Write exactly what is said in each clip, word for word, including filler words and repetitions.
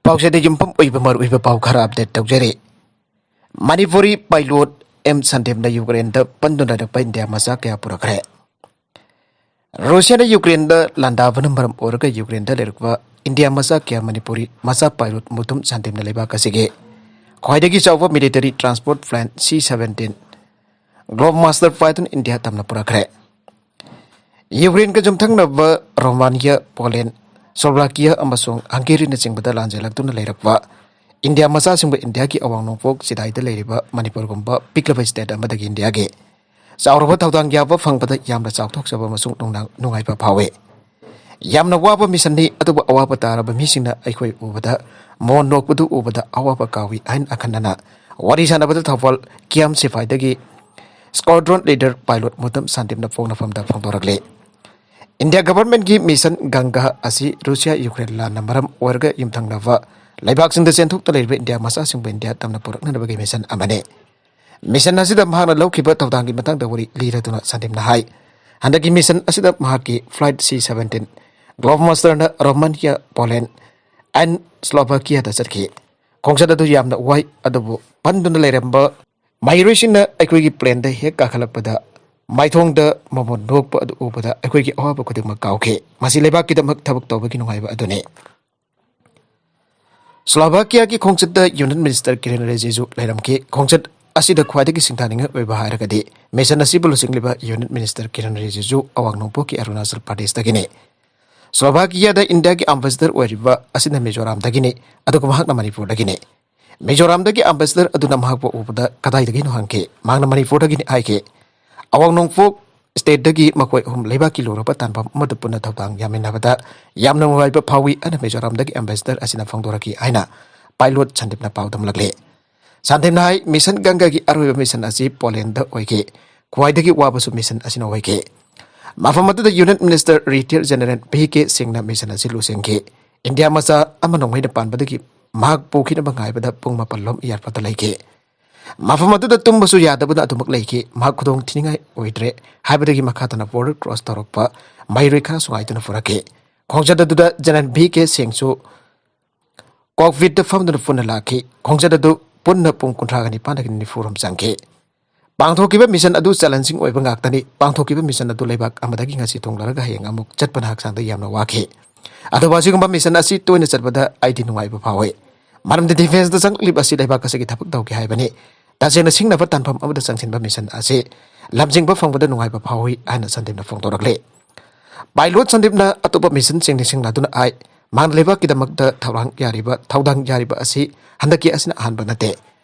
ꯄꯥꯎꯆꯦꯗ ꯌꯨꯝꯐꯝ ꯑꯣꯏꯕ ꯃꯔꯨꯑꯣꯏꯕ ꯄꯥꯎ ꯈꯔ ꯑꯞꯗꯦꯠ ꯇꯧꯖꯔꯤ꯫ ꯃꯅꯤꯄꯨꯔꯤ ꯄꯥꯏꯂꯣꯠ ꯑꯦꯝ ꯁꯟꯗꯤꯞꯅ ꯌꯨꯀ꯭ꯔꯦꯟꯗ ꯄꯟꯗꯨꯅ ꯂꯩꯔꯛꯄ ꯏꯟꯗꯤꯌꯥ ꯃꯆꯥ ꯀꯌꯥ ꯄꯨꯔꯛꯈ꯭ꯔꯦ꯫ ꯔꯨꯁꯤꯌꯥꯅ ꯌꯨꯀ꯭ꯔꯦꯟꯗ ꯂꯥꯟꯗꯥꯕꯅ ꯃꯔꯝ ꯑꯣꯏꯔꯒ ꯌꯨꯀ꯭ꯔꯦꯟꯗ ꯂꯩꯔꯛꯄ ꯏꯟꯗꯤꯌꯥ ꯃꯆꯥ ꯀꯌꯥ ꯃꯅꯤꯄꯨꯔꯤ ꯃꯆꯥ ꯄꯥꯏꯂꯣꯠ ꯃꯨꯇꯨꯝ ꯁꯟꯗꯤꯞꯅ ꯂꯩꯕꯥꯛ ꯑꯁꯤꯒꯤ ꯈ꯭ꯋꯥꯏꯗꯒꯤ ꯆꯥꯎꯕ ꯃꯤꯂꯤꯇꯔꯤ ꯇ꯭ꯔꯥꯟꯁꯄꯣꯔꯠ ꯄ꯭ꯂꯦꯟ ꯁꯤ seventeen globe master Python India ꯇꯝꯅ ꯄꯨꯔꯛꯈ꯭ꯔꯦ꯫ ꯌꯨꯀ꯭ꯔꯦꯟꯒ ꯌꯨꯝꯊꯪꯅꯕ ꯔꯣꯃꯥꯅꯤꯌꯥ, ꯄꯣꯂꯦꯟ, ꯁ꯭ꯂꯣꯚꯥꯀꯤꯌꯥ ꯑꯃꯁꯨꯡ ꯍꯪꯒꯦꯔꯤꯅꯆꯤꯡꯕꯗ ꯂꯥꯟꯖꯦꯜꯂꯛꯇꯨꯅ ꯂꯩꯔꯛꯄ ꯏꯟꯗꯤꯌꯥ ꯃꯆꯥꯁꯤꯡꯕꯨ ꯏꯟꯗꯤꯌꯥꯒꯤ ꯑꯋꯥꯡ ꯅꯣꯡꯄꯣꯛ ꯆꯤꯗꯥꯏꯗ ꯂꯩꯔꯤꯕ ꯃꯅꯤꯄꯨꯔꯒꯨꯝꯕ ꯄꯤꯛꯂꯕ ꯁ꯭ꯇꯦꯠ ꯑꯃꯗꯒꯤ ꯏꯟꯗꯤꯌꯥꯒꯤ ꯆꯥꯎꯔꯕ ꯊꯧꯗꯥꯡ ꯌꯥꯕ ꯐꯪꯕꯗ ꯌꯥꯝꯅ ꯆꯥꯎꯊꯣꯛꯆꯕ ꯑꯃꯁꯨꯡ ꯅꯨꯡꯅꯥꯡ ꯅꯨꯡꯉꯥꯏꯕ ꯐꯥꯎꯏ꯫ ꯌꯥꯝꯅ ꯋꯥꯕ ꯃꯤꯁꯟꯅꯤ, ꯑꯗꯨꯕꯨ ꯑꯋꯥꯕ ꯇꯥꯔꯕ ꯃꯤꯁꯤꯡꯅ ꯑꯩꯈꯣꯏ ꯎꯕꯗ, ꯃꯣꯟ ꯅꯣꯛꯄꯗꯨ ꯎꯕꯗ ꯑꯋꯥꯕ ꯀꯥꯎꯏ ꯍꯥꯏꯅ ꯑꯈꯟꯅꯅ ꯋꯥꯔꯤ ꯁꯥꯟꯅꯕꯗ ꯊꯧꯕꯥꯜ ꯀꯤꯌꯥꯝ ꯁꯤꯐꯥꯏꯗꯒꯤ ꯁ꯭ꯀ꯭ꯋꯥꯗ꯭ꯔꯣꯟ ꯂꯤꯗꯔ ꯄꯥꯏꯂꯣꯠ ꯃꯨꯇꯝ ꯁꯥꯟꯇꯤꯝꯅ ꯄꯣꯛꯅꯐꯝꯗ ꯐꯣꯡꯗꯣꯔꯛꯂꯤ꯫ ꯏꯟꯗꯤꯌꯥ ꯒꯚꯔꯟꯃꯦꯟꯠꯀꯤ ꯃꯤꯁꯟ ꯒꯪꯒꯥ ꯑꯁꯤ ꯔꯨꯁꯤꯌꯥ ꯌꯨꯀ꯭ꯔꯦꯟ ꯂꯥꯟꯅ ꯃꯔꯝ ꯑꯣꯏꯔꯒ ꯌꯨꯝꯊꯪꯅꯕ ꯂꯩꯕꯥꯛꯁꯤꯡꯗ ꯆꯦꯟꯊꯣꯛꯇ ꯂꯩꯔꯤꯕ ꯏꯟꯗꯤꯌꯥ ꯃꯆꯥꯁꯤꯡꯕꯨ ꯏꯟꯗꯤꯌꯥ ꯇꯝꯅ ꯄꯨꯔꯛꯅꯅꯕꯒꯤ ꯃꯤꯁꯟ ꯑꯃꯅꯤ꯫ ꯃꯤꯁꯟ ꯑꯁꯤꯗ ꯃꯍꯥꯛꯅ ꯂꯧꯈꯤꯕ ꯊꯧꯗꯥꯡꯒꯤ ꯃꯇꯥꯡꯗ ꯋꯥꯔꯤ ꯂꯤꯔꯗꯨꯅ ꯁꯥꯟꯇꯤꯝꯅ ꯍꯥꯏ, ꯍꯟꯗꯛꯀꯤ ꯃꯤꯁꯟ ꯑꯁꯤꯗ ꯃꯍꯥꯛꯀꯤ ꯐ꯭ꯂꯥꯏꯠ ꯁꯤ seventeen globe ꯃꯥꯁꯇꯔꯅ Romania, Poland and ꯁ꯭ꯂꯣꯚꯥꯀꯤꯌꯥꯗ ꯆꯠꯈꯤ꯫ ꯈꯣꯡꯆꯠ ꯑꯗꯨ ꯌꯥꯝꯅ ꯋꯥꯏ, ꯑꯗꯨꯕꯨ ꯄꯟꯗꯨꯅ ꯂꯩꯔꯝꯕ ꯃꯍꯩꯔꯣꯏꯁꯤꯡꯅ ꯑꯩꯈꯣꯏꯒꯤ ꯄ꯭ꯂꯦꯟꯗ ꯍꯦꯛ ꯀꯥꯈꯠꯂꯛꯄꯗ ꯃꯥꯏꯊꯣꯡꯗ ꯃꯃꯣꯟ ꯅꯣꯛꯄ ꯑꯗꯨ ꯎꯕꯗ ꯑꯩꯈꯣꯏꯒꯤ ꯑꯋꯥꯕ ꯈꯨꯗꯤꯡꯃꯛ ꯀꯥꯎꯈꯤ꯫ ꯃꯁꯤ ꯂꯩꯕꯥꯛꯀꯤꯗꯃꯛ ꯊꯕꯛ ꯇꯧꯕꯒꯤ ꯅꯨꯡꯉꯥꯏꯕ ꯑꯗꯨꯅꯤ꯫ ꯁ꯭ꯂꯣꯚꯥꯀꯤꯌꯥꯒꯤ ꯈꯣꯡꯆꯠꯇ ꯌꯨꯅꯤꯌꯟ ꯃꯤꯅꯤꯁꯇꯔ ꯀꯤꯔꯦꯟ ꯔꯤꯖꯤꯖꯨ ꯂꯩꯔꯝꯈꯤ꯫ ꯈꯣꯡꯆꯠ ꯑꯁꯤꯗ ꯈ꯭ꯋꯥꯏꯗꯒꯤ ꯁꯤꯡꯊꯥꯅꯤꯡꯉꯥꯏ ꯑꯣꯏꯕ ꯍꯥꯏꯔꯒꯗꯤ ꯃꯤꯁꯟ ꯑꯁꯤꯕꯨ ꯂꯨꯆꯤꯡꯂꯤꯕ ꯌꯨꯅꯤꯌꯟ ꯃꯤꯅꯤꯁꯇꯔ ꯀꯤꯔꯦꯟ ꯔꯤꯖꯤꯖꯨ ꯑꯋꯥꯡ ꯅꯣꯡꯄꯣꯛꯀꯤ ꯑꯔꯨꯅꯥꯆꯜ ꯄ꯭ꯔꯗꯦꯁꯇꯒꯤꯅꯤ꯫ ꯁ꯭ꯂꯣꯚꯥꯀꯤꯌꯥꯗ ꯏꯟꯗꯤꯌꯥꯒꯤ ꯑꯝꯕꯦꯁꯦꯗꯔ ꯑꯣꯏꯔꯤꯕ ꯑꯁꯤꯅ ꯃꯤꯖꯣꯔꯥꯝꯗꯒꯤꯅꯤ, ꯑꯗꯨꯒ ꯃꯍꯥꯛꯅ ꯃꯅꯤꯄꯨꯔꯗꯒꯤꯅꯤ꯫ ꯃꯤꯖꯣꯔꯥꯝꯗꯒꯤ ꯑꯝꯕꯦꯁꯦꯗꯔ ꯑꯗꯨꯅ ꯃꯍꯥꯛꯄꯨ ꯎꯕꯗ ꯀꯗꯥꯏꯗꯒꯤꯅꯣ ꯍꯪꯈꯤ꯫ ꯃꯍꯥꯛꯅ ꯃꯅꯤꯄꯨꯔꯗꯒꯤꯅꯤ ꯍꯥꯏꯈꯤ꯫ ꯑꯋꯥꯡ ꯅꯣꯡꯄꯣꯛ ꯁ꯭ꯇꯦꯠꯇꯒꯤ ꯃꯈꯣꯏ ꯑꯍꯨꯝ ꯂꯩꯕꯥꯛꯀꯤ ꯂꯨꯔꯕ ꯇꯥꯟꯐꯝ ꯑꯃꯗ ꯄꯨꯟꯅ ꯊꯧꯗꯥꯡ ꯌꯥꯃꯤꯟꯅꯕꯗ ꯌꯥꯝꯅ ꯅꯨꯡꯉꯥꯏꯕ ꯐꯥꯎꯏ ꯍꯥꯏꯅ ꯃꯤꯖꯣꯔꯥꯝꯗꯒꯤ ꯑꯝꯕꯦꯁꯦꯗꯔ ꯑꯁꯤꯅ ꯐꯣꯡꯗꯣꯔꯛꯈꯤ ꯍꯥꯏꯅ ꯄꯥꯏꯂꯣꯠ ꯁꯟꯗꯤꯞꯅ ꯄꯥꯎꯗꯝꯂꯛꯂꯤ꯫ ꯁꯥꯟꯇꯤꯝꯅ ꯍꯥꯏ, ꯃꯤꯁꯟ ꯒꯪꯒꯥꯒꯤ ꯑꯔꯣꯏꯕ ꯃꯤꯁꯟ ꯑꯁꯤ ꯄꯣꯂꯦꯟꯗ ꯑꯣꯏꯈꯤ꯫ ꯈ꯭ꯋꯥꯏꯗꯒꯤ ꯋꯥꯕꯁꯨ ꯃꯤꯁꯟ ꯑꯁꯤꯅ ꯑꯣꯏꯈꯤ꯫ ꯃꯐꯝ ꯑꯗꯨꯗ union minister retired general V K ꯁꯤꯡꯅ ꯃꯤꯁꯟ ꯑꯁꯤ ꯂꯨꯆꯤꯡꯈꯤ꯫ ꯏꯟꯗꯤꯌꯥ ꯃꯆꯥ ꯑꯃ ꯅꯣꯡꯃꯩꯅ ꯄꯥꯟꯕꯗꯒꯤ ꯃꯍꯥꯛ ꯄꯨꯈꯤꯅꯕ ꯉꯥꯏꯕꯗ ꯄꯨꯡ ꯃꯥꯄꯜ ꯂꯣꯝ ꯑꯦꯌꯥꯔꯄꯣꯔꯠꯇ ꯂꯩꯈꯤ꯫ ꯃꯐꯝ ꯑꯗꯨꯗ ꯇꯨꯝꯕꯁꯨ ꯌꯥꯗꯕꯅ ꯑꯗꯨꯃꯛ ꯂꯩꯈꯤ꯫ ꯃꯍꯥꯛ ꯈꯨꯗꯣꯡ ꯊꯤꯅꯤꯡꯉꯥꯏ ꯑꯣꯏꯗ꯭ꯔꯦ ꯍꯥꯏꯕꯗꯒꯤ ꯃꯈꯥ ꯇꯥꯅ ꯕꯣꯔꯗꯔ ꯀ꯭ꯔꯣꯁ ꯇꯧꯔꯛꯄ ꯃꯍꯩꯔꯣꯏ ꯈꯔꯁꯨ ꯉꯥꯏꯗꯨꯅ ꯄꯨꯔꯛꯈꯤ꯫ ꯈꯣꯡꯆꯠ ꯑꯗꯨꯗ ꯖꯦꯅꯔꯦꯜ ꯚꯤ ꯀꯦ ꯁꯤꯡꯁꯨ ꯀꯣꯛꯄꯤꯠꯇ ꯐꯝꯗꯨꯅ ꯄꯨꯟꯅ ꯂꯥꯛꯈꯤ꯫ ꯈꯣꯡꯆꯠ ꯑꯗꯨ ꯄꯨꯟꯅ ꯄꯨꯡ ꯀꯨꯟꯊ꯭ꯔꯥꯒ ꯅꯤꯄꯥꯟꯗꯒꯤ ꯅꯤꯐꯨꯔꯣꯝ ꯆꯪꯈꯤ꯫ ꯄꯥꯡꯊꯣꯛꯈꯤꯕ ꯃꯤꯁꯟ ꯑꯗꯨ ꯆꯦꯂꯦꯟꯖꯤꯡ ꯑꯣꯏꯕ ꯉꯥꯛꯇꯅꯤ꯫ ꯄꯥꯡꯊꯣꯛꯈꯤꯕ ꯃꯤꯁꯟ ꯑꯗꯨ ꯂꯩꯕꯥꯛ ꯑꯃꯗꯒꯤ ꯉꯁꯤ ꯊꯨꯡꯂꯔꯒ ꯍꯌꯦꯡ ꯑꯃꯨꯛ ꯆꯠꯄꯅ ꯍꯛꯆꯥꯡꯗ ꯌꯥꯝꯅ ꯋꯥꯈꯤ꯫ ꯑꯗꯨꯕꯨ ꯑꯁꯤꯒꯨꯝꯕ ꯃꯤꯁꯟ ꯑꯁꯤ ꯇꯣꯏꯅ ꯆꯠꯄꯗ ꯑꯩꯗꯤ ꯅꯨꯡꯉꯥꯏꯕ ꯐꯥꯎꯏ꯫ ꯃꯔꯝꯗꯤ ꯗꯤꯐꯦꯟꯁꯇ ꯆꯪꯂꯛꯂꯤꯕ ꯑꯁꯤ ꯂꯩꯕꯥꯛ ꯑꯁꯤꯒꯤ ꯊꯕꯛ ꯇꯧꯒꯦ ꯍꯥꯏꯕꯅꯤ꯫ ꯇꯁꯦꯡꯅ ꯁꯤꯡꯅꯕ ꯇꯥꯟꯐꯝ ꯑꯃꯗ ꯆꯪꯁꯤꯟꯕ ꯃꯤꯁꯟ ꯑꯁꯤ ꯂꯝꯖꯤꯡꯕ ꯐꯪꯕꯗ ꯅꯨꯡꯉꯥꯏꯕ ꯐꯥꯎꯏ ꯍꯥꯏꯅ ꯁꯟꯗꯤꯞꯅ ꯐꯣꯡꯗꯣꯔꯛꯂꯤ꯫ ꯄꯥꯏꯂꯣꯠ ꯁꯟꯗꯤꯞꯅ ꯑꯇꯣꯞꯄ ꯃꯤꯁꯟꯁꯤꯡ ꯅꯤꯡꯁꯤꯡꯂꯗꯨꯅ ꯍꯥꯏ, ꯃꯍꯥꯛꯅ ꯂꯩꯕꯥꯛꯀꯤꯗꯃꯛꯇ ꯊꯧꯗꯥꯡ ꯌꯥꯔꯤꯕ, ꯊꯧꯗꯥꯡ ꯌꯥꯔꯤꯕ ꯑꯁꯤ ꯍꯟꯗꯛꯀꯤ ꯑꯁꯤꯅ ꯑꯍꯥꯟꯕ ꯅꯠꯇꯦ꯫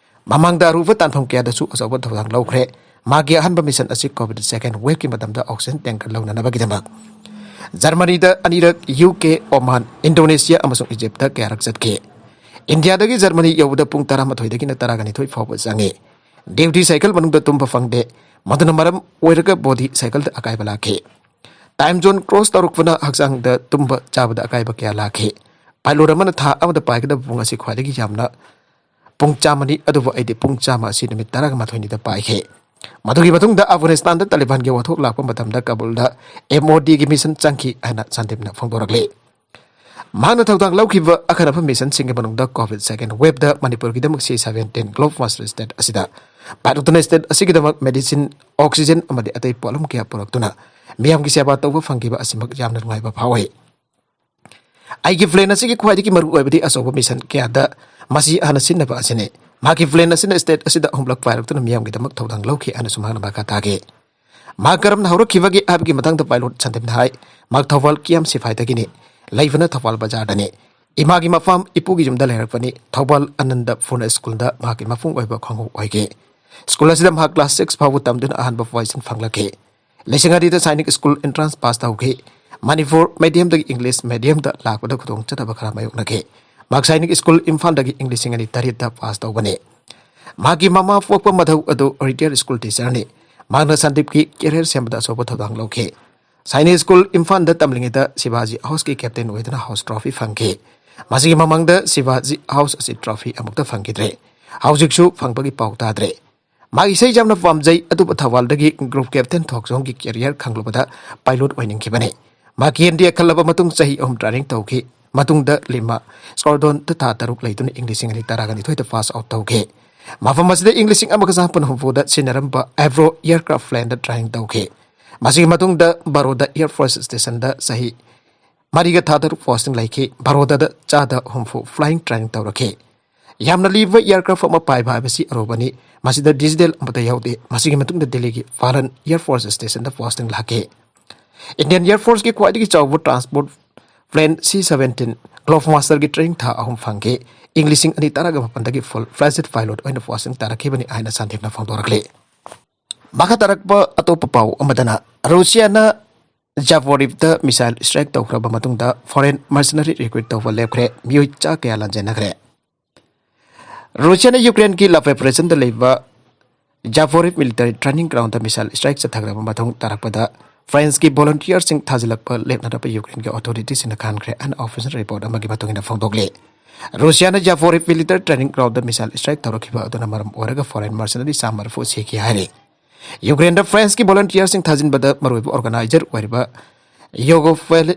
ꯃꯃꯥꯡꯗ ꯑꯔꯨꯕ ꯇꯥꯟꯐꯝ ꯀꯌꯥꯗꯁꯨ ꯑꯆꯧꯕ ꯊꯧꯗꯥꯡ ꯂꯧꯈ꯭ꯔꯦ꯫ ꯃꯥꯒꯤ ꯑꯍꯥꯟꯕ ꯃꯤꯁꯟ ꯑꯁꯤ ꯀꯣꯚꯤꯗ ꯁꯦꯀꯦꯟ ꯋꯦꯕꯀꯤ ꯃꯇꯝꯗ ꯑꯣꯛꯁꯤꯖꯦꯟ ꯇꯦꯡꯀꯔ ꯂꯧꯅꯅꯕꯒꯤꯗꯃꯛ꯫ ꯖꯔꯃꯅꯤꯗ ꯑꯅꯤꯔꯛ, ꯌꯨ ꯀꯦ, ꯑꯣꯃꯥꯟ, ꯏꯟꯗꯣꯅꯦꯁꯤꯌꯥ ꯑꯃꯁꯨꯡ ꯏꯖꯤꯞꯇ ꯀꯌꯥꯔꯛ ꯆꯠꯈꯤ꯫ ꯏꯟꯗꯤꯌꯥꯗꯒꯤ ꯖꯔꯃꯅꯤ ꯌꯧꯕꯗ ꯄꯨꯡ ꯇꯔꯥꯃꯥꯊꯣꯏꯗꯒꯤꯅ ꯇꯔꯥꯒ ꯅꯤꯊꯣꯏ ꯐꯥꯎꯕ ꯆꯪꯉꯤ꯫ ꯗ꯭ꯌꯨꯇꯤ ꯁꯥꯏꯀꯜ ꯃꯅꯨꯡꯗ ꯇꯨꯝꯕ ꯐꯪꯗꯦ꯫ ꯃꯗꯨꯅ ꯃꯔꯝ ꯑꯣꯏꯔꯒ ꯕꯣꯗꯤ ꯁꯥꯏꯀꯜꯗ ꯑꯀꯥꯏꯕ ꯂꯥꯛꯈꯤ꯫ ꯇꯥꯏꯝ ꯖꯣꯟ ꯀ꯭ꯔꯣꯁ ꯇꯧꯔꯛꯄꯅ ꯍꯛꯆꯥꯡꯗ ꯇꯨꯝꯕ ꯆꯥꯕꯗ ꯑꯀꯥꯏꯕ ꯀꯌꯥ ꯂꯥꯛꯈꯤ꯫ ꯄꯥꯏꯂꯣꯠ ꯑꯃꯅ ꯊꯥ ꯑꯃꯗ ꯄꯥꯏꯒꯗꯕ ꯄꯨꯡ ꯑꯁꯤ ꯈ꯭ꯋꯥꯏꯗꯒꯤ ꯌꯥꯝꯅ ꯄꯨꯡ ꯆꯥꯝꯃꯅꯤ, ꯑꯗꯨꯕꯨ ꯑꯩꯗꯤ ꯄꯨꯡ ꯆꯥꯝꯃ ꯑꯁꯤ ꯅꯨꯃꯤꯠ ꯇꯔꯥꯒ ꯃꯥꯊꯣꯏꯅꯤꯗ ꯄꯥꯏꯈꯤ꯫ ꯃꯗꯨꯒꯤ ꯃꯇꯨꯡꯗ ꯑꯐꯒꯥꯅꯤꯁꯇꯥꯟꯗ ꯇꯥꯂꯤꯕꯥꯟꯒꯤ ꯋꯥꯊꯣꯛ ꯂꯥꯛꯄ ꯃꯇꯝꯗ ꯀꯥꯕꯨꯜꯗ ꯑꯦꯝ ꯑꯣ ꯗꯤꯒꯤ ꯃꯤꯁꯟ ꯆꯪꯈꯤ ꯍꯥꯏꯅ ꯁꯟꯗꯤꯞꯅ ꯐꯣꯡꯗꯣꯔꯛꯂꯤ꯫ ꯃꯍꯥꯛꯅ ꯊꯧꯗꯥꯡ ꯂꯧꯈꯤꯕ ꯑꯈꯟꯅꯕ ꯃꯤꯁꯟꯁꯤꯡꯒꯤ ꯃꯅꯨꯡꯗ ꯀꯣꯚꯤꯗ ꯁꯦꯀꯦꯟ ꯋꯦꯕꯇ ꯃꯅꯤꯄꯨꯔꯒꯤꯗꯃꯛ ꯁꯤ ꯁꯚꯦꯟꯇꯤꯟ ꯒ꯭ꯂꯣꯕ ꯃꯥꯁꯇꯔ ꯁ꯭ꯇꯦꯠ ꯑꯁꯤꯗ ꯄꯥꯏꯂꯣꯠꯇꯨꯅ ꯁ꯭ꯇꯦꯠ ꯑꯁꯤꯒꯤꯗꯃꯛ ꯃꯦꯗꯤꯁꯤꯟ, ꯑꯣꯛꯁꯤꯖꯦꯟ ꯑꯃꯗꯤ ꯑꯇꯩ ꯄꯣꯠꯂꯝ ꯀꯌꯥ ꯄꯨꯔꯛꯇꯨꯅ ꯃꯤꯌꯥꯝꯒꯤ ꯁꯦꯕꯥ ꯇꯧꯕ ꯐꯪꯈꯤꯕ ꯑꯁꯤꯃꯛ ꯌꯥꯝꯅ ꯅꯨꯡꯉꯥꯏꯕ ꯐꯥꯎꯏ꯫ ꯑꯩꯒꯤ ꯄ꯭ꯂꯦꯟ ꯑꯁꯤꯒꯤ ꯈ꯭ꯋꯥꯏꯗꯒꯤ ꯃꯔꯨꯑꯣꯏꯕꯗꯤ ꯑꯆꯧꯕ ꯃꯤꯁꯟ ꯀꯌꯥꯗ ꯃꯁꯤ ꯍꯥꯟꯅ ꯁꯤꯟꯅꯕ ꯑꯁꯤꯅꯤ꯫ ꯃꯍꯥꯛꯀꯤ ꯄ꯭ꯂꯦꯟ ꯑꯁꯤꯅ ꯁ꯭ꯇꯦꯠ ꯑꯁꯤꯗ ꯑꯍꯨꯝꯂꯛ ꯄꯥꯏꯔꯛꯇꯨꯅ ꯃꯤꯌꯥꯝꯒꯤꯗꯃꯛ ꯊꯧꯗꯥꯡ ꯂꯧꯈꯤ ꯍꯥꯏꯅꯁꯨ ꯃꯍꯥꯛꯅ ꯃꯈꯥ ꯇꯥꯈꯤ꯫ ꯃꯍꯥꯛ ꯀꯔꯝꯅ ꯍꯧꯔꯛꯈꯤꯕꯒꯦ ꯍꯥꯏꯕꯒꯤ ꯃꯇꯥꯡꯗ ꯄꯥꯏꯂꯣꯠ ꯁꯟꯗꯤꯞꯅ ꯍꯥꯏ, ꯃꯍꯥꯛ ꯊꯧꯕꯥꯜ ꯀꯤꯌꯥꯝ ꯁꯤꯐꯥꯏꯗꯒꯤꯅꯤ꯫ ꯂꯩꯕꯅ ꯊꯧꯕꯥꯜ ꯕꯖꯥꯔꯗꯅꯤ꯫ ꯏꯃꯥꯒꯤ ꯃꯐꯝ ꯏꯄꯨꯒꯤ ꯌꯨꯝꯗ ꯂꯩꯔꯛꯄꯅꯤ꯫ ꯊꯧꯕꯥꯜ ꯑꯅꯟꯗ ꯄꯨꯔꯅ ꯁ꯭ꯀꯨꯜꯗ ꯃꯍꯥꯛꯀꯤ ꯃꯄꯨꯡ ꯑꯣꯏꯕ ꯈꯣꯡꯎꯞ ꯑꯣꯏꯈꯤ꯫ ꯁ꯭ꯀꯨꯜ ꯑꯁꯤꯗ ꯃꯍꯥꯛ ꯀ꯭ꯂꯥꯁ ꯁꯤꯛꯁ ꯐꯥꯎꯕ ꯇꯝꯗꯨꯅ ꯑꯍꯥꯟꯕ ꯄꯣꯖꯤꯁꯟ ꯐꯪꯂꯛꯈꯤ꯫ ꯂꯤꯁꯤꯡ ꯑꯅꯤꯗ ꯁꯥꯏꯅꯤꯛ ꯁ꯭ꯀꯨꯜ ꯑꯦꯟꯇ꯭ꯔꯥꯟꯁ ꯄꯥꯁ ꯇꯧꯈꯤ꯫ ꯃꯅꯤꯄꯨꯔ ꯃꯦꯗꯤꯌꯝꯗꯒꯤ ꯏꯪꯂꯤꯁ ꯃꯦꯗꯤꯌꯝꯗ ꯂꯥꯛꯄꯗ ꯈꯨꯗꯣꯡꯆꯥꯗꯕ ꯈꯔ ꯃꯥꯌꯣꯛꯅꯈꯤ꯫ ꯃꯍꯥꯛ ꯁꯥꯏꯅꯤꯛ ꯁ꯭ꯀꯨꯜ ꯏꯝꯐꯥꯜꯗꯒꯤ ꯏꯪ ꯂꯤꯁꯤꯡ ꯑꯅꯤ ꯇꯔꯦꯠꯇ ꯄꯥꯁ ꯇꯧꯕꯅꯤ꯫ ꯃꯍꯥꯛꯀꯤ ꯃꯃꯥ ꯄꯣꯛꯄ ꯃꯙꯧ ꯑꯗꯨ ꯔꯤꯇꯥꯌꯔ ꯁ꯭ꯀꯨꯜ ꯇꯤꯆꯔꯅꯤ꯫ ꯃꯍꯥꯛꯅ ꯁꯟꯗꯤꯞꯀꯤ ꯀꯦꯔꯤꯌꯔ ꯁꯦꯝꯕꯗ ꯑꯆꯧꯕ ꯊꯧꯗꯥꯡ ꯂꯧꯈꯤ꯫ ꯁꯥꯏꯅꯤꯛ ꯁ꯭ꯀꯨꯜ ꯏꯝꯐꯥꯜꯗ ꯇꯝꯂꯤꯉꯩꯗ ꯁꯤꯕꯥꯖꯤ ꯍꯥꯎꯁꯀꯤ ꯀꯦꯞꯇꯦꯟ ꯑꯣꯏꯗꯨꯅ ꯍꯥꯎꯁ ꯇ꯭ꯔꯣꯐꯤ ꯐꯪꯈꯤ꯫ ꯃꯁꯤꯒꯤ ꯃꯃꯥꯡꯗ ꯁꯤꯕꯥꯖꯤ ꯍꯥꯎꯁ ꯑꯁꯤ ꯇ꯭ꯔꯣꯐꯤ ꯑꯃꯨꯛꯇ ꯐꯪꯈꯤꯗ꯭ꯔꯦ꯫ ꯍꯧꯖꯤꯛꯁꯨ ꯐꯪꯕꯒꯤ ꯄꯥꯎ ꯇꯥꯗ꯭ꯔꯦ꯫ ꯃꯍꯥꯛ ꯏꯁꯩ ꯌꯥꯝꯅ ꯄꯥꯝꯖꯩ, ꯑꯗꯨꯕꯨ ꯊꯧꯕꯥꯜꯗꯒꯤ ꯒ꯭ꯔꯨꯞ ꯀꯦꯞꯇꯦꯟ ꯊꯣꯛꯆꯣꯝꯒꯤ ꯀꯦꯔꯤꯌꯔ ꯈꯪꯂꯨꯕꯗ ꯄꯥꯏꯂꯣꯠ ꯑꯣꯏꯅꯤꯡꯈꯤꯕꯅꯤ꯫ ꯃꯍꯥꯛ ꯀꯦ ꯑꯦꯟ ꯗꯤ ꯑꯦ ꯈꯜꯂꯕ ꯃꯇꯨꯡ ꯆꯍꯤ ꯑꯍꯨꯝ ꯇ꯭ꯔꯦꯅꯤꯡ ꯇꯧꯈꯤ꯫ ꯃꯇꯨꯡꯗ ꯂꯤꯃꯥ ꯁ꯭ꯀꯣꯔꯗꯣꯟꯗ ꯊꯥ ꯇꯔꯨꯛ ꯂꯩꯗꯨꯅ ꯏꯪ ꯂꯤꯁꯤꯡ ꯑꯅꯤ ꯇꯔꯥꯒ ꯅꯤꯊꯣꯏꯗ ꯄꯥꯁ ꯑꯥꯎꯠ ꯇꯧꯈꯤ꯫ ꯃꯐꯝ ꯑꯁꯤꯗ ꯏꯪ ꯂꯤꯁꯤꯡ ꯑꯃꯒ ꯆꯥꯃꯥꯄꯟ ꯍꯨꯝꯐꯨꯗ ꯁꯤꯖꯤꯟꯅꯔꯝꯕ ꯑꯦꯕ꯭ꯔꯣ ꯑꯦꯌꯔꯀ꯭ꯔꯥꯐ ꯄ꯭ꯂꯦꯟꯗ ꯇ꯭ꯔꯦꯅꯤꯡ ꯇꯧꯈꯤ꯫ ꯃꯁꯤꯒꯤ ꯃꯇꯨꯡꯗ ꯕꯔꯣꯗꯥ ꯑꯦꯌꯔ ꯐꯣꯔꯁ ꯁ꯭ꯇꯦꯁꯟꯗ ꯆꯍꯤ ꯃꯔꯤꯒ ꯊꯥ ꯇꯔꯨꯛ ꯄꯣꯁꯇꯤꯡ ꯂꯩꯈꯤ꯫ ꯕꯔꯣꯗꯥꯗ ꯆꯥꯗ ꯍꯨꯝꯐꯨ ꯐ꯭ꯂꯥꯏꯌꯤꯡ ꯇ꯭ꯔꯦꯅꯤꯡ ꯇꯧꯔꯛꯈꯤ꯫ ꯌꯥꯝꯅ ꯂꯤꯕ ꯑꯦꯌꯔꯀ꯭ꯔꯥꯐ ꯑꯃ ꯄꯥꯏꯕ ꯍꯥꯏꯕꯁꯤ ꯑꯔꯨꯕꯅꯤ꯫ ꯃꯁꯤꯗ ꯗꯤꯖꯤꯇꯦꯜ ꯑꯃꯠꯇ ꯌꯥꯎꯗꯦ꯫ ꯃꯁꯤꯒꯤ ꯃꯇꯨꯡꯗ ꯗꯤꯜꯂꯤꯒꯤ ꯐꯥꯂꯟ ꯑꯦꯌꯔ ꯐꯣꯔꯁ ꯁ꯭ꯇꯦꯁꯟꯗ ꯄꯣꯁꯇꯤꯡ ꯂꯥꯛꯈꯤ꯫ ꯏꯟꯗꯤꯌꯟ ꯑꯦꯌꯔ ꯐꯣꯔꯁꯀꯤ ꯈ꯭ꯋꯥꯏꯗꯒꯤ ꯆꯥꯎꯕ ꯇ꯭ꯔꯥꯟꯁꯄꯣꯔꯠ ꯄ꯭ꯂꯦꯟ ꯁꯤ ꯁꯚꯦꯟꯇꯤꯟ ꯒ꯭ꯂꯣꯕ ꯃꯥꯁꯇꯔꯒꯤ ꯇ꯭ꯔꯦꯅꯤꯡ ꯊꯥ ꯑꯍꯨꯝ ꯐꯪꯈꯤ꯫ ꯏꯪ ꯂꯤꯁꯤꯡ ꯑꯅꯤ ꯇꯔꯥꯒ ꯃꯥꯄꯟꯗꯒꯤ ꯐꯨꯜ ꯐ꯭ꯂꯦꯖꯦꯗ ꯄꯥꯏꯂꯣꯠ ꯑꯣꯏꯅ ꯄꯣꯁꯇꯤꯡ ꯇꯥꯔꯛꯈꯤꯕꯅꯤ ꯍꯥꯏꯅ ꯁꯟꯗꯤꯞꯅ ꯐꯣꯡꯗꯣꯔꯛꯂꯤ꯫ ꯃꯈꯥ ꯇꯥꯔꯛꯄ ꯑꯇꯣꯞꯄ ꯄꯥꯎ ꯑꯃꯗꯅ, ꯔꯨꯁꯤꯌꯥꯅ ꯖꯥꯕꯣꯔꯤꯞꯇ ꯃꯤꯁꯥꯏꯜ ꯁ꯭ꯇ꯭ꯔꯥꯏꯛ ꯇꯧꯈ꯭ꯔꯕ ꯃꯇꯨꯡꯗ ꯐꯣꯔꯦꯟ ꯃꯔꯁꯅꯔꯤ ꯔꯤꯀ꯭ꯔꯨꯠ ꯇꯧꯕ ꯂꯦꯞꯈ꯭ꯔꯦ꯫ ꯃꯤꯑꯣꯏ ꯆꯥ ꯀꯌꯥ ꯂꯥꯟꯖꯦꯟꯅꯈ꯭ꯔꯦ꯫ ꯔꯨꯁꯤꯌꯥꯅ ꯌꯨꯀ꯭ꯔꯦꯟꯒꯤ ꯂꯥꯐꯦ ꯄ꯭ꯔꯦꯁꯟꯗ ꯂꯩꯕ Zaporizhzhia military training ground missile strike ꯆꯠꯊꯈ꯭ꯔꯕ ꯃꯇꯨꯡ ꯇꯥꯔꯛꯄꯗ ꯐ꯭ꯔꯥꯟꯁꯀꯤ ꯚꯣꯂꯨꯟꯇꯤꯌꯔꯁꯤꯡ ꯊꯥꯖꯤꯜꯂꯛꯄ ꯂꯦꯞꯅꯅꯕ ꯌꯨꯀ꯭ꯔꯦꯟꯒꯤ ꯑꯣꯊꯣꯔꯤꯇꯤꯁꯤꯡꯅ ꯈꯟꯈ꯭ꯔꯦ ꯍꯥꯏꯅ ꯑꯣꯐꯤꯁꯤꯌꯦꯜ ꯔꯤꯄꯣꯔꯠ ꯑꯃꯒꯤ ꯃꯇꯨꯡ ꯏꯟꯅ ꯐꯣꯡꯗꯣꯛꯂꯤ꯫ ꯔꯨꯁꯤꯌꯥꯅ Zaporizhzhia military training ground missile strike ꯇꯧꯔꯛꯈꯤꯕ ꯑꯗꯨꯅ ꯃꯔꯝ ꯑꯣꯏꯔꯒ ꯐꯣꯔꯦꯟ ꯃꯔꯁꯅꯔꯤ ꯆꯥꯝꯃ ꯃꯔꯤꯐꯨ ꯁꯤꯈꯤ ꯍꯥꯏꯔꯤ꯫ ꯌꯨꯀ꯭ꯔꯦꯟꯗ ꯐ꯭ꯔꯥꯟꯁꯀꯤ ꯚꯣꯂꯨꯟꯇꯤꯌꯔꯁꯤꯡ ꯊꯥꯖꯤꯟꯕꯗ ꯃꯔꯨꯑꯣꯏꯕ ꯑꯣꯔꯒꯅꯥꯏꯖꯔ ꯑꯣꯏꯔꯤꯕ ꯌꯣꯒꯣ ꯐꯦꯂꯤ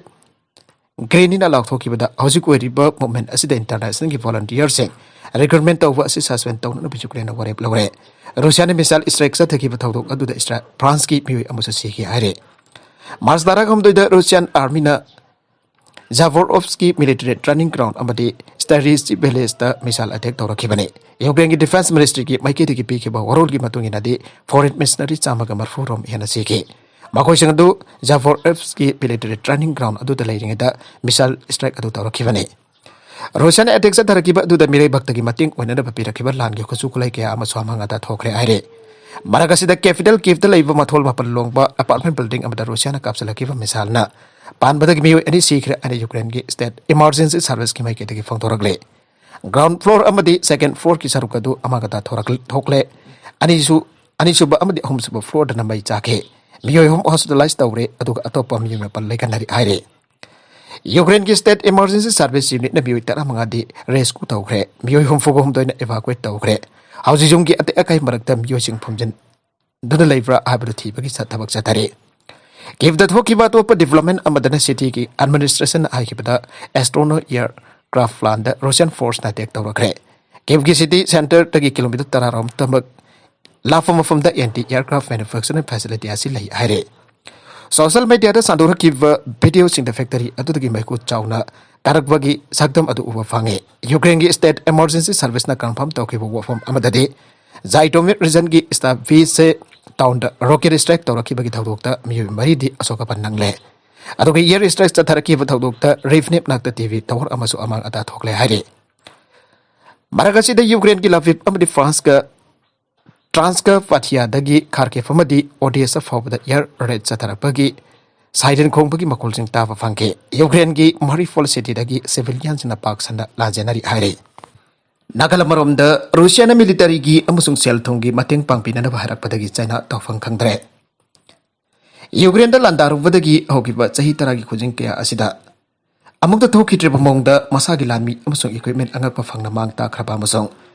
ꯒ꯭ꯔꯦꯅꯤꯅ ꯂꯥꯎꯊꯣꯛꯈꯤꯕꯗ ꯍꯧꯖꯤꯛ ꯑꯣꯏꯔꯤꯕ ꯃꯨꯚꯃꯦꯟꯠ ꯑꯁꯤꯗ ꯏꯟꯇꯔꯅꯦꯁꯅꯦꯜꯒꯤ ꯚꯣꯂꯨꯟꯇꯤꯌꯔꯁꯤꯡ ꯔꯤꯀ꯭ꯔꯨꯠꯃꯦꯟꯠ ꯇꯧꯕ ꯑꯁꯤ ꯁꯁꯄꯦꯟ ꯇꯧꯅꯅꯕ ꯌꯨꯀ꯭ꯔꯦꯟꯅ ꯋꯥꯔꯦꯞ ꯂꯧꯔꯦ꯫ ꯔꯨꯁꯤꯌꯥꯅ ꯃꯤꯁꯥꯏꯜ ꯁ꯭ꯇ꯭ꯔꯥꯏꯛ ꯆꯠꯊꯈꯤꯕ ꯊꯧꯗꯣꯛ ꯑꯗꯨꯗ ꯏꯁ꯭ꯔꯥ-, ꯐ꯭ꯔꯥꯟꯁꯀꯤ ꯃꯤꯑꯣꯏ ꯑꯃꯁꯨ ꯁꯤꯈꯤ ꯍꯥꯏꯔꯦ꯫ ꯃꯥꯔꯆ ꯇꯔꯥꯍꯨꯝꯗꯣꯏꯗ ꯔꯨꯁꯤꯌꯥꯟ ꯑꯥꯔꯃꯤꯅ ꯖꯥꯕꯣꯔꯣꯐꯁꯀꯤ ꯃꯤꯂꯤꯇꯔꯤ ꯇ꯭ꯔꯦꯅꯤꯡ ꯒ꯭ꯔꯥꯎꯟ ꯑꯃꯗꯤ ꯁ꯭ꯇꯦꯔꯤꯁꯤ ꯚꯤꯂꯦꯖꯇ ꯃꯤꯁꯥꯏꯜ ꯑꯦꯇꯦꯛ ꯇꯧꯔꯛꯈꯤꯕꯅꯤ꯫ ꯌꯨꯀ꯭ꯔꯦꯟꯒꯤ ꯗꯤꯐꯦꯟꯁ ꯃꯤꯅꯤꯁꯇ꯭ꯔꯤꯒꯤ ꯃꯥꯏꯀꯩꯗꯒꯤ ꯄꯤꯈꯤꯕ ꯋꯥꯔꯣꯜꯒꯤ ꯃꯇꯨꯡ ꯏꯟꯅꯗꯤ ꯐꯣꯔꯦꯟ ꯃꯔꯁꯅꯔꯤ ꯆꯥꯝꯃꯒ ꯃꯔꯤꯐꯨ ꯔꯣꯝ ꯍꯦꯟꯅ ꯁꯤꯈꯤ꯫ ꯃꯈꯣꯏꯁꯤꯡ ꯑꯗꯨ ꯖꯥꯕꯣꯔꯣꯐꯁꯀꯤ ꯃꯤꯂꯤꯇꯔꯤ ꯇ꯭ꯔꯦꯅꯤꯡ ꯒ꯭ꯔꯥꯎꯟ ꯑꯗꯨꯗ ꯂꯩꯔꯤꯉꯩꯗ ꯃꯤꯁꯥꯏꯜ ꯁ꯭ꯇ꯭ꯔꯥꯏꯛ ꯑꯗꯨ ꯇꯧꯔꯛꯈꯤꯕꯅꯤ꯫ ꯔꯨꯁꯤꯌꯥꯅ ꯑꯦꯇꯦꯛ ꯆꯠꯊꯔꯛꯈꯤꯕ ꯑꯗꯨꯗ ꯃꯤꯔꯩꯕꯥꯛꯇꯒꯤ ꯃꯇꯦꯡ ꯑꯣꯏꯅꯅꯕ ꯄꯤꯔꯛꯈꯤꯕ ꯂꯥꯟꯒꯤ ꯈꯨꯠꯁꯨ ꯈꯨꯠꯂꯥꯏ ꯀꯌꯥ ꯑꯃꯁꯨ ꯑꯃꯥꯡ ꯑꯇꯥ ꯊꯣꯛꯈ꯭ꯔꯦ ꯍꯥꯏꯔꯦ꯫ ꯃꯔꯛ ꯑꯁꯤꯗ ꯀꯦꯄꯤꯇꯦꯜ ꯀꯤꯚꯇ ꯂꯩꯕ ꯃꯊꯣꯜ ꯃꯥꯄꯟ ꯂꯣꯡꯕ ꯑꯦꯄꯥꯔꯠꯃꯦꯟꯠ ꯕꯤꯜꯗꯤꯡ ꯑꯃꯗ ꯔꯨꯁꯤꯌꯥꯅ ꯀꯥꯞꯁꯤꯜꯂꯛꯈꯤꯕ ꯃꯤꯁꯥꯏꯜꯅ ꯄꯥꯟꯕꯗꯒꯤ ꯃꯤꯑꯣꯏ ꯑꯅꯤ ꯁꯤꯈ꯭ꯔꯦ ꯍꯥꯏꯅ ꯌꯨꯀ꯭ꯔꯦꯟꯒꯤ ꯁ꯭ꯇꯦꯠ ꯏꯃꯥꯔꯖꯦꯟꯁꯤ ꯁꯥꯔꯚꯤꯁꯀꯤ ꯃꯥꯏꯀꯩꯗꯒꯤ ꯐꯣꯡꯗꯣꯔꯛꯂꯤ꯫ ꯒ꯭ꯔꯥꯎꯟ ꯐ꯭ꯂꯣꯔ ꯑꯃꯗꯤ ꯁꯦꯀꯦꯟ ꯐ꯭ꯂꯣꯔꯒꯤ ꯁꯔꯨꯛ ꯑꯗꯨ ꯑꯃꯥꯡ ꯑꯇꯥ ꯊꯣꯔꯛ-, ꯊꯣꯛꯂꯦ꯫ ꯑꯅꯤꯁꯨ-, ꯑꯅꯤꯁꯨꯕ ꯑꯃꯗꯤ ꯑꯍꯨꯝꯁꯨꯕ ꯐ꯭ꯂꯣꯔꯗꯅ ꯃꯩ ꯆꯥꯈꯤ꯫ ꯃꯤꯑꯣꯏ ꯑꯍꯨꯝ ꯍꯣꯁꯄꯤꯇꯥꯂꯥꯏꯖ ꯇꯧꯔꯦ, ꯑꯗꯨꯒ ꯑꯇꯣꯞꯄ ꯃꯤꯑꯣꯏ ꯃꯥꯄꯟ ꯂꯩꯀꯟꯅꯔꯤ ꯍꯥꯏꯔꯦ꯫ ꯌꯨꯀ꯭ꯔꯦꯟꯒꯤ ꯁ꯭ꯇꯦꯠ ꯏꯃꯥꯔꯖꯦꯟꯁꯤ ꯁꯥꯔꯚꯤꯁ ꯌꯨꯅꯤꯠꯅ ꯃꯤꯑꯣꯏ ꯇꯔꯥꯃꯉꯥꯗꯤ ꯔꯦꯁꯀ꯭ꯌꯨ ꯇꯧꯈ꯭ꯔꯦ꯫ ꯃꯤꯑꯣꯏ ꯍꯨꯝꯐꯨꯒ ꯍꯨꯝꯗꯣꯏꯅ ꯏꯚꯥꯀꯨꯋꯦꯠ ꯇꯧꯈ꯭ꯔꯦ꯫ ꯍꯧꯖꯤꯛ ꯌꯨꯝꯒꯤ ꯑꯇꯦꯛ ꯑꯀꯥꯏ ꯃꯔꯛꯇ ꯃꯤꯑꯣꯏꯁꯤꯡ ꯐꯨꯝꯖꯤꯟꯗꯨꯅ ꯂꯩꯕ꯭ꯔꯥ ꯍꯥꯏꯕꯗꯨ ꯊꯤꯕꯒꯤ ꯆꯠ-, ꯊꯕꯛ ꯆꯠꯊꯔꯤ꯫ ꯀꯤꯚꯇ ꯊꯣꯛꯈꯤꯕ ꯑꯇꯣꯞꯄ ꯗꯤꯕ꯭ꯂꯞꯃꯦꯟ ꯑꯃꯗꯅ ꯁꯤꯇꯤꯒꯤ ꯑꯦꯗꯃꯤꯅꯤꯁꯇ꯭ꯔꯦꯁꯟꯅ ꯍꯥꯏꯈꯤꯕꯗ ꯑꯦꯁꯇ꯭ꯔꯣꯅꯣ ꯑꯦꯌꯔꯀ꯭ꯔꯥꯐ ꯄ꯭ꯂꯥꯟꯗ ꯔꯨꯁꯤꯌꯥꯟ ꯐꯣꯔꯁꯅ ꯑꯦꯇꯦꯛ ꯇꯧꯔꯛꯈ꯭ꯔꯦ꯫ ꯀꯤꯚꯀꯤ ꯁꯤꯇꯤ ꯁꯦꯟꯇꯔꯗꯒꯤ ꯀꯤꯂꯣꯃꯤꯇꯔ ꯇꯔꯥꯔꯣꯝꯇꯃꯛ ꯂꯥꯞꯄ ꯃꯐꯝꯗ ꯑꯦꯟꯇꯤ ꯑꯦꯌꯔꯀ꯭ꯔꯥꯐ ꯃꯦꯅꯨꯐꯦꯛꯆꯔꯤꯡ ꯐꯦꯁꯤꯂꯤꯇꯤ ꯑꯁꯤ ꯂꯩ ꯍꯥꯏꯔꯦ꯫ ꯁꯣꯁꯤꯌꯦꯜ ꯃꯤꯗꯤꯌꯥꯗ ꯁꯟꯗꯣꯔꯛꯈꯤꯕ ꯚꯤꯗꯤꯑꯣꯁꯤꯡꯗ ꯐꯦꯛꯇꯔꯤ ꯑꯗꯨꯗꯒꯤ ꯃꯩꯈꯨ ꯆꯥꯎꯅ ꯀꯥꯔꯛꯄꯒꯤ ꯁꯛꯇꯝ ꯑꯗꯨ ꯎꯕ ꯐꯪꯉꯤ꯫ ꯌꯨꯀ꯭ꯔꯦꯟꯒꯤ ꯁ꯭ꯇꯦꯠ ꯏꯃꯔꯖꯦꯟꯁꯤ ꯁꯔꯚꯤꯁꯅ ꯀꯟꯐꯥꯔꯝ ꯇꯧꯈꯤꯕ ꯋꯥꯐꯝ ꯑꯃꯗꯗꯤ, ꯖꯥꯏꯇꯣꯃꯤꯛ ꯔꯤꯖꯟꯒꯤ ꯁ꯭ꯇꯥꯚꯤꯁꯦ ꯇꯥꯎꯟꯗ ꯔꯣꯀꯦꯠ ꯁ꯭ꯇ꯭ꯔꯥꯏꯛ ꯇꯧꯔꯛꯈꯤꯕꯒꯤ ꯊꯧꯗꯣꯛꯇ ꯃꯤꯑꯣꯏ ꯃꯔꯤꯗꯤ ꯑꯁꯣꯛ ꯑꯄꯟ ꯅꯪꯂꯦ꯫ ꯑꯗꯨꯒ ꯑꯦꯌꯔ ꯁ꯭ꯇ꯭ꯔꯥꯏꯛ ꯆꯠꯊꯔꯛꯈꯤꯕ ꯊꯧꯗꯣꯛꯇ ꯔꯤꯐꯅꯦꯞ ꯅꯥꯛꯇ ꯇꯤꯚꯤ ꯇꯋꯔ ꯑꯃꯁꯨ ꯑꯃꯥꯡ ꯑꯇꯥ ꯊꯣꯛꯂꯦ ꯍꯥꯏꯔꯤ꯫ ꯃꯔꯛ ꯑꯁꯤꯗ ꯌꯨꯀ꯭ꯔꯦꯟꯒꯤ ꯂꯚꯤꯚ ꯑꯃꯗꯤ ꯐ꯭ꯔꯥꯟꯁꯀ ꯇ꯭ꯔꯥꯟꯁꯀ ꯄꯥꯊꯤꯌꯥꯗꯒꯤ ꯈꯥꯔꯀꯤꯚ ꯑꯃꯗꯤ ꯑꯣꯗꯦꯁꯥ ꯐꯥꯎꯕꯗ ꯑꯦꯌꯔ ꯔꯦꯗ ꯆꯠꯊꯔꯛꯄꯒꯤ ꯁꯥꯏꯔꯦꯟ ꯈꯣꯡꯕꯒꯤ ꯃꯈꯣꯜꯁꯤꯡ ꯇꯥꯕ ꯐꯪꯈꯤ꯫ ꯌꯨꯀ꯭ꯔꯦꯟꯒꯤ ꯃꯥꯔꯤꯐꯣꯜ ꯁꯤꯇꯤꯗꯒꯤ ꯁꯤꯚꯤꯂꯤꯌꯟꯁꯤꯡꯅ ꯄꯥꯛ ꯁꯟꯅ ꯂꯥꯟꯖꯦꯟꯅꯔꯤ ꯍꯥꯏꯔꯤ꯫ ꯅꯥꯀꯜ ꯑꯃꯔꯣꯝꯗ ꯔꯨꯁꯤꯌꯥꯅ ꯃꯤꯂꯤꯇꯔꯤꯒꯤ ꯑꯃꯁꯨꯡ ꯁꯦꯜ ꯊꯨꯝꯒꯤ ꯃꯇꯦꯡ ꯄꯥꯡꯕꯤꯅꯅꯕ ꯍꯥꯏꯔꯛꯄꯗꯒꯤ ꯆꯩꯅꯥ ꯇꯧꯐꯝ ꯈꯪꯗ꯭ꯔꯦ꯫ ꯌꯨꯀ꯭ꯔꯦꯟꯗ ꯂꯥꯟꯗꯥꯔꯨꯕꯗꯒꯤ ꯍꯧꯈꯤꯕ ꯆꯍꯤ ꯇꯔꯥꯒꯤ ꯈꯨꯖꯤꯡ ꯀꯌꯥ ꯑꯁꯤꯗ ꯑꯃꯨꯛꯇ ꯊꯣꯛꯈꯤꯗ꯭ꯔꯤꯕ ꯃꯑꯣꯡꯗ ꯃꯁꯥꯒꯤ ꯂꯥꯟꯃꯤ ꯑꯃꯁꯨꯡ ꯏꯀ꯭ꯋꯤꯞꯃꯦꯟ ꯑꯉꯛꯄ ꯐꯪꯅ ꯃꯥꯡ ꯇꯥꯛꯈ꯭ꯔꯕ ꯑꯃꯁꯨꯡ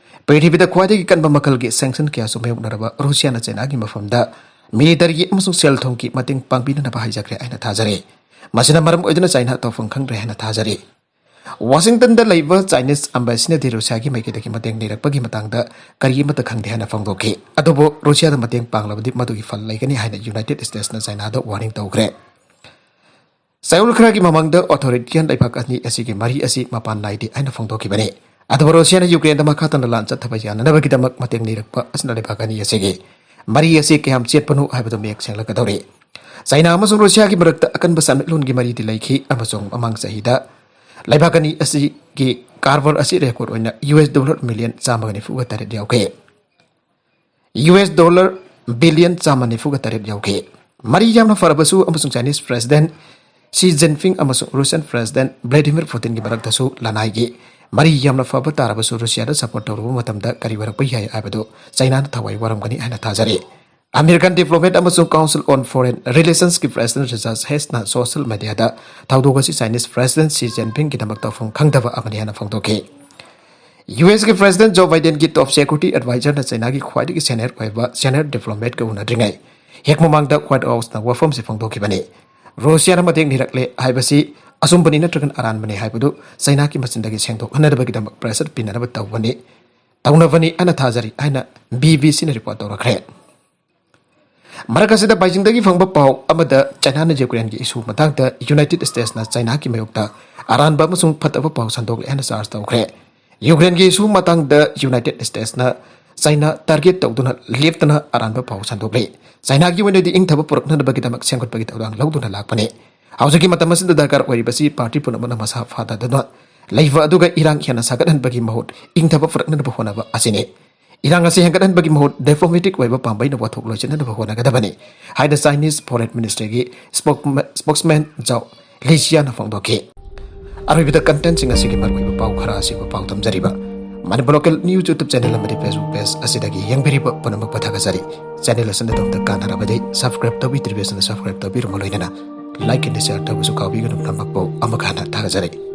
ꯄ꯭ꯔꯤꯊꯤꯕꯤꯗ ꯈ꯭ꯋꯥꯏꯗꯒꯤ ꯀꯟꯕ ꯃꯈꯜꯒꯤ ꯁꯦꯡꯁꯟ ꯀꯌꯥꯁꯨ ꯃꯥꯌꯣꯛꯅꯔꯕ ꯔꯨꯁꯤꯌꯥꯅ ꯆꯩꯅꯥꯒꯤ ꯃꯐꯝꯗ ꯃꯤꯂꯤꯇꯔꯤꯒꯤ ꯑꯃꯁꯨꯡ ꯁꯦꯜ ꯊꯨꯝꯒꯤ ꯃꯇꯦꯡ ꯄꯥꯡꯕꯤꯅꯅꯕ ꯍꯥꯏꯖꯈ꯭ꯔꯦ ꯍꯥꯏꯅ ꯊꯥꯖꯔꯤ꯫ ꯃꯁꯤꯅ ꯃꯔꯝ ꯑꯣꯏꯗꯨꯅ ꯆꯩꯅꯥ ꯇꯧꯐꯝ ꯈꯪꯗ꯭ꯔꯦ ꯍꯥꯏꯅ ꯊꯥꯖꯔꯤ꯫ ꯋꯥꯁꯤꯡꯇꯟꯗ ꯂꯩꯕ ꯆꯥꯏꯅꯤꯁ ꯑꯦꯝꯕꯦꯁꯤꯅꯗꯤ ꯔꯨꯁꯤꯌꯥꯒꯤ ꯃꯥꯏꯀꯩꯗꯒꯤ ꯃꯇꯦꯡ ꯅꯤꯔꯛꯄꯒꯤ ꯃꯇꯥꯡꯗ ꯀꯔꯤ ꯑꯃꯠꯇ ꯈꯪꯗꯦ ꯍꯥꯏꯅ ꯐꯣꯡꯗꯣꯛꯈꯤ꯫ ꯑꯗꯨꯕꯨ ꯔꯨꯁꯤꯌꯥꯗ ꯃꯇꯦꯡ ꯄꯥꯡꯂꯕꯗꯤ ꯃꯗꯨꯒꯤ ꯐꯜ ꯂꯩꯒꯅꯤ ꯍꯥꯏꯅ ꯌꯨꯅꯥꯏꯇꯦꯗ ꯁ꯭ꯇꯦꯠꯁꯅ ꯆꯥꯏꯅꯥꯗ ꯋꯥꯔꯅꯤꯡ ꯇꯧꯈ꯭ꯔꯦ꯫ ꯆꯌꯣꯜ ꯈꯔꯒꯤ ꯃꯃꯥꯡꯗ ꯑꯣꯊꯣꯔꯤꯇꯤꯌꯥꯟ ꯂꯩꯕꯥꯛ ꯑꯅꯤ ꯑꯁꯤꯒꯤ ꯃꯔꯤ ꯑꯁꯤ ꯃꯄꯥꯟ ꯅꯥꯏꯗꯦ ꯍꯥꯏꯅ ꯐꯣꯡꯗꯣꯛꯈꯤꯕꯅꯤ꯫ ꯑꯗꯨꯕꯨ ꯔꯨꯁꯤꯌꯥꯅ ꯌꯨꯀ꯭ꯔꯦꯟꯗ ꯃꯈꯥ ꯇꯥꯅ ꯂꯥꯟ ꯆꯠꯊꯕ ꯌꯥꯅꯅꯕꯒꯤꯗꯃꯛ ꯃꯇꯦꯡ ꯅꯤꯔꯛꯄ ꯑꯁꯤꯅ ꯂꯩꯕꯥꯛ ꯑꯅꯤ ꯑꯁꯤꯒꯤ ꯃꯔꯤ ꯑꯁꯤ ꯀꯌꯥꯝ ꯆꯦꯠꯄꯅꯣ ꯍꯥꯏꯕꯗꯨ ꯃꯌꯦꯛ ꯁꯦꯡꯂꯛꯀꯗꯧꯔꯤ꯫ ꯆꯥꯏꯅꯥ ꯑꯃꯁꯨꯡ ꯔꯨꯁꯤꯌꯥꯒꯤ ꯃꯔꯛꯇ ꯑꯀꯟꯕ ꯁꯦꯟꯃꯤꯠꯂꯣꯟꯒꯤ ꯃꯔꯤꯗꯤ ꯂꯩꯈꯤ ꯑꯃꯁꯨꯡ ꯃꯃꯥꯡ ꯆꯍꯤꯗ ꯂꯩꯕꯥꯛ ꯑꯅꯤ ꯑꯁꯤꯒꯤ ꯀꯥꯔꯕꯥꯔ ꯑꯁꯤ ꯔꯦꯀꯣꯔꯗ ꯑꯣꯏꯅ ꯌꯨ ꯑꯦꯁ ꯗꯣꯂꯔ ꯃꯤꯂꯤꯌꯟ ꯆꯥꯝꯃꯒ ꯅꯤꯐꯨꯒ ꯇꯔꯦꯠ ꯌꯥꯎꯈꯤ꯫ ꯌꯨ ꯑꯦꯁ ꯗꯣꯂꯔ ꯕꯤꯂꯤꯌꯟ ꯆꯥꯝꯃ ꯅꯤꯐꯨꯒ ꯇꯔꯦꯠ ꯌꯥꯎꯈꯤ꯫ ꯃꯔꯤ ꯌꯥꯝꯅ ꯐꯔꯕꯁꯨ ꯑꯃꯁꯨꯡ ꯆꯥꯏꯅꯤꯁ ꯄ꯭ꯔꯦꯁꯤꯗꯦꯟꯠ ꯁꯤ ꯖꯤꯟꯄꯤꯡ ꯑꯃꯁꯨꯡ ꯔꯨꯁꯤꯌꯟ ꯄ꯭ꯔꯦꯁꯤꯗꯦꯟꯠ ꯚ꯭ꯂꯥꯗꯤꯃꯤꯔ ꯄꯨꯇꯤꯟꯒꯤ ꯃꯔꯛꯇꯁꯨ ꯂꯅꯥꯏꯒꯤ ꯃꯔꯤ ꯌꯥꯝꯅ ꯐꯕ ꯇꯥꯔꯕꯁꯨ ꯔꯨꯁꯤꯌꯥꯗ ꯁꯄꯣꯔꯠ ꯇꯧꯔꯨꯕ ꯃꯇꯝꯗ ꯀꯔꯤ ꯑꯣꯏꯔꯛꯄ ꯌꯥꯏ ꯍꯥꯏꯕꯗꯨ ꯆꯥꯏꯅꯥꯅ ꯊꯋꯥꯏ ꯋꯥꯔꯝꯒꯅꯤ ꯍꯥꯏꯅ ꯊꯥꯖꯔꯤ꯫ ꯑꯃꯦꯔꯤꯀꯟ ꯗꯤꯄ꯭ꯂꯣꯃꯦꯠ ꯑꯃꯁꯨꯡ ꯀꯥꯎꯟꯁꯤꯜ ꯑꯣꯟ ꯐꯣꯔꯦꯟ ꯔꯤꯂꯦꯁꯟꯁꯀꯤ ꯄ꯭ꯔꯦꯁꯤꯗꯦꯟꯠ ꯔꯤꯆꯥꯔꯗ ꯍꯦꯁꯅ ꯁꯣꯁꯤꯌꯦꯜ ꯃꯤꯗꯤꯌꯥꯗ ꯊꯧꯗꯣꯛ ꯑꯁꯤ ꯆꯥꯏꯅꯤꯁ ꯄ꯭ꯔꯦꯁꯤꯗꯦꯟꯠ ꯁꯤ ꯖꯤꯟꯄꯤꯡꯒꯤꯗꯃꯛ ꯇꯧꯐꯝ ꯈꯪꯗꯕ ꯑꯃꯅꯤ ꯍꯥꯏꯅ ꯐꯣꯡꯗꯣꯛꯈꯤ꯫ ꯌꯨ ꯑꯦꯁꯀꯤ ꯄ꯭ꯔꯦꯁꯤꯗꯦꯟꯠ ꯖꯣ ꯕꯥꯏꯗꯦꯟꯒꯤ ꯇꯣꯞ ꯁꯦꯀ꯭ꯌꯨꯔꯤꯇꯤ ꯑꯦꯗꯚꯥꯏꯖꯔꯅ ꯆꯥꯏꯅꯥꯒꯤ ꯈ꯭ꯋꯥꯏꯗꯒꯤ ꯁꯦꯅꯤꯌꯔ ꯑꯣꯏꯕ ꯁꯦꯅꯤꯌꯔ ꯗꯤꯄ꯭ꯂꯣꯃꯦꯠꯀ ꯎꯅꯗ꯭ꯔꯤꯉꯩ ꯍꯦꯛ ꯃꯃꯥꯡꯗ ꯋꯥꯏꯠ ꯍꯥꯎꯁꯅ ꯋꯥꯐꯝꯁꯤ ꯐꯣꯡꯗꯣꯛꯈꯤꯕꯅꯤ꯫ ꯔꯨꯁꯤꯌꯥꯅ ꯃꯇꯦꯡ ꯅꯤꯔꯛꯂꯦ ꯍꯥꯏꯕꯁꯤ ꯑꯆꯨꯝꯕꯅꯤ ꯅꯠꯇ꯭ꯔꯒꯅ ꯑꯔꯥꯟꯕꯅꯤ ꯍꯥꯏꯕꯗꯨ ꯆꯩꯅꯥꯒꯤ ꯃꯆꯤꯟꯗꯒꯤ ꯁꯦꯡꯗꯣꯛꯍꯟꯅꯕꯒꯤꯗꯃꯛ ꯄ꯭ꯔꯦꯁꯔ ꯄꯤꯅꯅꯕ ꯇꯧꯕꯅꯤ, ꯇꯧꯅꯕꯅꯤ ꯑꯅ ꯊꯥꯖꯔꯤ ꯍꯥꯏꯅ ꯕꯤ ꯕꯤ ꯁꯤꯅ ꯔꯤꯄꯣꯔꯠ ꯇꯧꯔꯛꯈ꯭ꯔꯦ꯫ ꯃꯔꯛ ꯑꯁꯤꯗ ꯕꯥꯏꯖꯤꯡꯗꯒꯤ ꯐꯪꯕ ꯄꯥꯎ ꯑꯃꯗ ꯆꯩꯅꯥꯅ ꯌꯨꯀ꯭ꯔꯦꯟꯒꯤ ꯏꯁꯨ ꯃꯇꯥꯡꯗ ꯌꯨꯅꯥꯏꯇꯦꯗ ꯁ꯭ꯇꯦꯠꯁꯅ ꯆꯩꯅꯥꯒꯤ ꯃꯥꯌꯣꯛꯇ ꯑꯔꯥꯟꯕ ꯑꯃꯁꯨꯡ ꯐꯠꯇꯕ ꯄꯥꯎ ꯁꯟꯗꯣꯛꯂꯦ ꯍꯥꯏꯅ ꯆꯥꯔꯖ ꯇꯧꯈ꯭ꯔꯦ꯫ ꯌꯨꯀ꯭ꯔꯦꯟꯒꯤ ꯏꯁꯨ ꯃꯇꯥꯡꯗ ꯌꯨꯅꯥꯏꯇꯦꯗ ꯁ꯭ꯇꯦꯠꯁꯅ ꯆꯩꯅꯥ ꯇꯥꯔꯒꯦꯠ ꯇꯧꯗꯨꯅ ꯂꯦꯞꯇꯅ ꯑꯔꯥꯟꯕ ꯄꯥꯎ ꯁꯟꯗꯣꯛꯂꯤ꯫ ꯆꯩꯅꯥꯒꯤ ꯑꯣꯏꯅꯗꯤ ꯏꯪꯊꯕ ꯄꯨꯔꯛꯅꯅꯕꯒꯤꯗꯃꯛ ꯁꯦꯝꯒꯠꯄꯒꯤ ꯊꯧꯗꯥꯡ ꯂꯧꯗꯨꯅ ꯂꯥꯛꯄꯅꯤ꯫ ꯍꯧꯖꯤꯛꯀꯤ ꯃꯇꯝ ꯑꯁꯤꯗ ꯗꯔꯀꯥꯔ ꯑꯣꯏꯔꯤꯕꯁꯤ ꯄꯥꯔꯇꯤ ꯄꯨꯝꯅꯃꯛꯅ ꯃꯁꯥ ꯐꯥꯊꯗꯨꯅ ꯂꯩꯕ ꯑꯗꯨꯒ ꯏꯔꯥꯡ ꯍꯦꯟꯅ ꯁꯥꯒꯠꯍꯟꯕꯒꯤ ꯃꯍꯨꯠ ꯏꯪꯊꯕ ꯄꯨꯔꯛꯅꯅꯕ ꯍꯣꯠꯅꯕ ꯑꯁꯤꯅꯤ꯫ ꯏꯔꯥꯡ ꯑꯁꯤ ꯍꯦꯟꯒꯠꯍꯟꯕꯒꯤ ꯃꯍꯨꯠ ꯗꯤꯄ꯭ꯂꯣꯃꯦꯇꯤꯛ ꯑꯣꯏꯕ ꯄꯥꯝꯕꯩꯅ ꯋꯥꯊꯣꯛ ꯂꯣꯏꯁꯤꯟꯅꯅꯕ ꯍꯣꯠꯅꯒꯗꯕꯅꯤ ꯍꯥꯏꯅ ꯆꯥꯏꯅꯤꯁ ꯐꯣꯔꯦꯟ ꯃꯤꯅꯤꯁꯇ꯭ꯔꯤꯒꯤ ꯁ꯭ꯄꯣꯛꯁꯃꯦꯟ ꯖꯥꯎ ꯂꯤꯖꯤꯌꯥꯅ ꯐꯣꯡꯗꯣꯛꯈꯤ꯫ ꯑꯔꯣꯏꯕꯗ ꯀꯟꯇꯦꯟꯁꯤꯡ ꯑꯁꯤꯒꯤ ꯃꯔꯨꯑꯣꯏꯕ ꯄꯥꯎ ꯈꯔ ꯑꯁꯤꯕꯨ ꯄꯥꯎ ꯇꯝꯖꯔꯤꯕ Manipur local news YouTube channel ꯑꯃꯗꯤ ꯐꯦꯁꯕꯨꯛ ꯄꯦꯖ ꯑꯁꯤꯗꯒꯤ ꯌꯦꯡꯕꯤꯔꯤꯕ ꯄꯨꯝꯅꯃꯛꯄꯨ ꯊꯥꯒꯠꯆꯔꯤ꯫ ꯆꯦꯅꯦꯜ ꯑꯁꯤꯅ ꯑꯗꯣꯝꯗ ꯀꯥꯟꯅꯔꯕꯗꯤ ꯁꯕꯁꯀ꯭ꯔꯥꯏꯕ ꯇꯧꯕꯤꯗ꯭ꯔꯤꯕꯁꯤꯡꯅ ꯁꯕꯁꯀ꯭ꯔꯥꯏꯕ ꯇꯧꯕꯤꯔꯝꯕ ꯂꯣꯏꯅꯅ ꯂꯥꯏꯛ ꯑꯦꯟ ꯁꯤꯌꯥꯔ ꯇꯧꯕꯁꯨ ꯀꯥꯎꯕꯤꯒꯅꯨ꯫ ꯄꯨꯝꯅꯃꯛꯄꯨ ꯑꯃꯨꯛ ꯍꯟꯅ ꯊꯥꯒꯠꯆꯔꯤ꯫